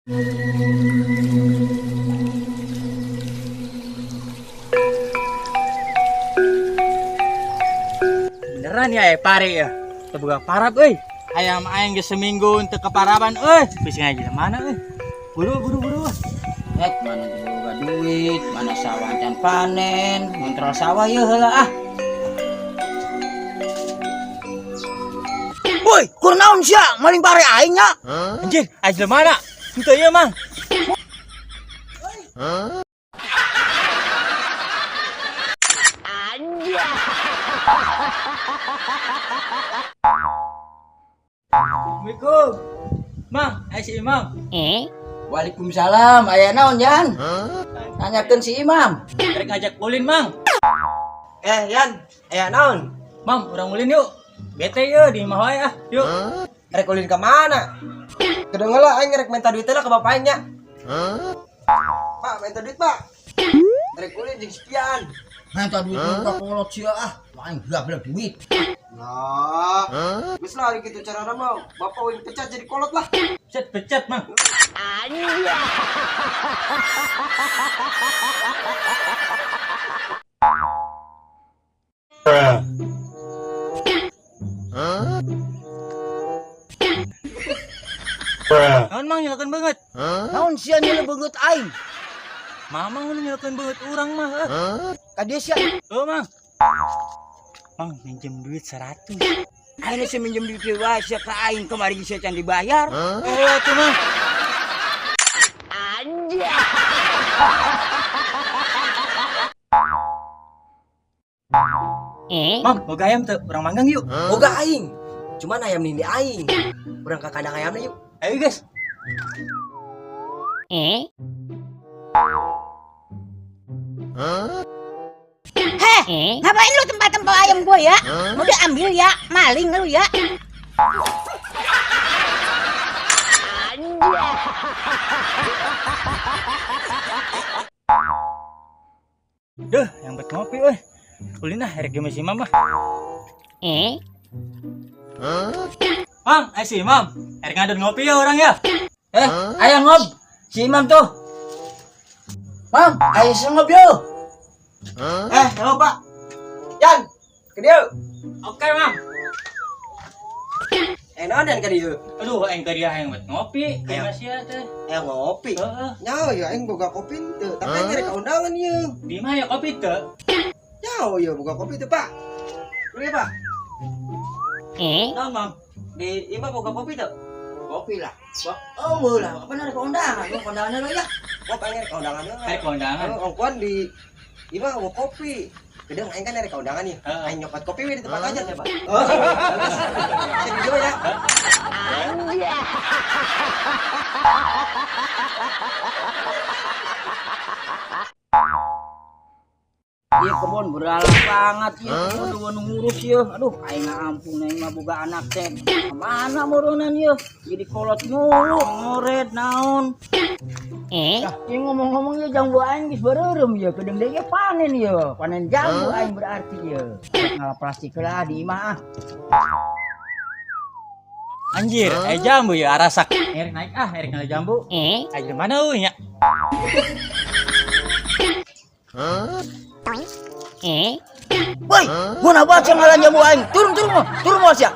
Beneran ya pare ya. Teu boga parab euy. Hayam aing geus seminggu teu keparaban euy. Bisi ngaji mana euy. Buru buru buru. Eh, mana boga duit, mana sawah can panen, ngontrol sawah yeuh heula ah. Woi, kurnaon sia maling pare aing nya? Anjir, aing mana? Henteu ieu, Mang. Assalamualaikum. Mang, aing si Imam. Waalaikumsalam, aya naon Yan? Nanyakeun si Imam. Rek ngajak ulin, Mang. Eh, Yan, aya naon? Mang, urang ulin yuk. Bete yeuh di imah wae ah. Yuk. Rek ulin ke mana? Kedeng lah aing rek minta duit lah ke bapaknya. Pak, minta duit, Pak. Rek ulin jeung sekian. Minta duit ka kolot sia ah. Aing gila duit. Lah, geus lah hari kitu carana mah. Bapak uing pecat jadi kolot lah. Pecat, pecat, Mang. Naon Mang nyalakeun beungeut? Naon sia nyele beungeut aing? Mamang nu nyalakeun beungeut urang mah. Ka dieu sia. Heuh, Mang. Mang minjem duit 100. Aing sia minjem duit wae sia ka aing kamari sia can dibayar. Oh, tuh Mang. Mang, boga ayam teu? Urang manggang yuk. Boga aing. Cuman ayam nini aing. Urang ka kandang ayamna yuk. Ayo guys. Heh, ngapain lu tempat-tempat ayam gua ya? Mau diambil ya, maling lu ya. Duh, yang bet ngopi euy. Ulin ah, erek jeung si Imam ah. Mang, ayo si Imam. Erek ngadon ngopi ya orang ya. Eh, aya ngob. Si Imam tuh. Mang, ayo si ngob yo. Eh, halo Pak. Yan, ke dieu. Oke, Mang. Eh, naon dan ke dieu? Aduh, aing ka dia hayang bet ngopi. Ayo. Kayak sia teh. Eh, ngopi. Heeh. Nyaho ya aing boga kopi teu, tapi aing rek undangan ieu. Di mah ya kopi teu. Nyaho ya boga kopi teu, Pak. Kuliah, Pak. Naon, Mang? Di imah boga kopi teu? Kopi lah. Oh, lah, apa rek undangan? Lu kondangan lu ya. Oh, aing rek undangan heula. Erek kondangan. Oh, ongkoan di imah boga kopi. Gedeng aing kan rek undangan nih. Heeh. Aing nyokot kopi we di tempat aja ya, Pak. Oh, bagus. Saya di ya. Iya kebon berala banget ya, kebon udah ngurus ya. Aduh, aing ampun aing mah boga anak teh. Mana meureunnan ya? Jadi kolot mulu, ngoret naon. Nah, ieu ngomong-ngomong ya jambu aing geus bareureum ya, kedeung deui ge panen ya. Panen jambu aing berarti ya. Ngalah plastik lah di imah ah. Anjir, eh jambu ya arasak. Erek naik ah, erek ngala jambu. Ayo di mana euy nya? Woi, guna banget sia ngalah jambu aing. Turun turun mo, turun mo sia.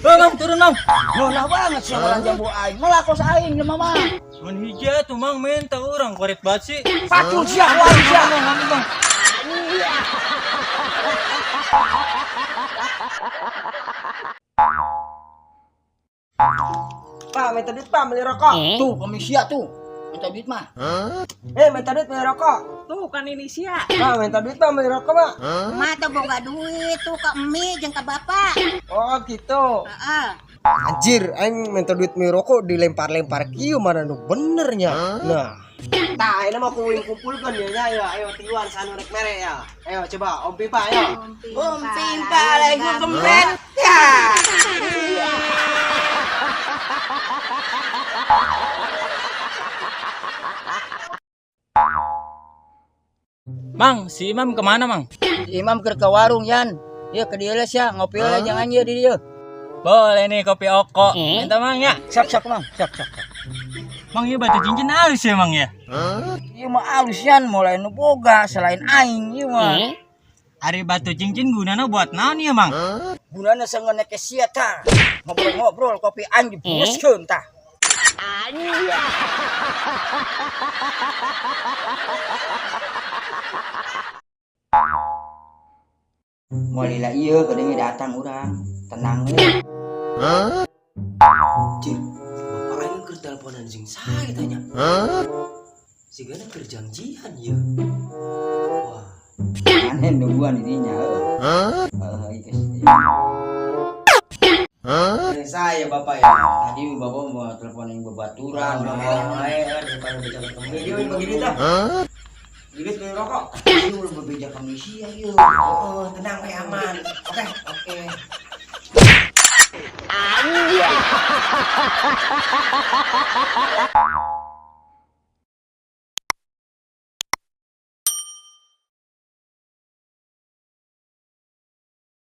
Oh, Mang, turun, Mang. Guna banget sia ngalah jambu aing. Melakos aing lemah mah. Mun hiji tuh Mang minta urang koret banget sih. Pacul sia, wae sia. Mang, Mang, Mang. Pak, minta duit, Pak, beli rokok. Tuh, kami sia tuh. Minta duit mah. Eh, minta duit beli rokok. Tuh kan ini sia. Pak, minta duit, Pak, beli rokok, Pak. Mah tuh boga duit tuh ke emi jeung ke bapak. Oh, gitu. Heeh. Anjir, aing minta duit beli rokok dilempar-lempar kieu mana nu benernya. Nah. Tah, ini mau kuing kumpulkan ya, nya, ayo, ayo tiluan sanu rek mere ya. Ayo coba Om Pipa ayo. Om Pimpa lagi kempet. Ya. Mang, si Imam kemana, Mang? Si Imam keur ke warung Yan. Ya ke dieu lah sia, ngopi lah jangan ye di dieu. Boleh nih kopi oko. Minta Mang ya. Sok sok Mang, sok sok. Sok. Mang, ieu batu cincin halus ya, Mang, ya. Ieu mah alusian mulai nu boga selain aing ieu mah. Ari batu cincin gunana buat naon ya, Mang? Gunana sangeuna ke sia tah. Ngobrol-ngobrol kopi aing dibueskeun tah. Moal lila ieu kadenge datang urang. Tenang we. Cir, bapak aing keur teleponan jeung saha tanya. Sigana keur janjian ieu. Wah, Aneh nungguan dirinya heeh. Heeh, geus. ini saya bapak ya. Tadi bapak mau telepon yang bebaturan. Ngomong wae daripada bicara ketemu. Ieu begini tah. Duit beli rokok. Ieu ulah bebeja ka sia ieu. Oh, tenang we aman. Oke, oke.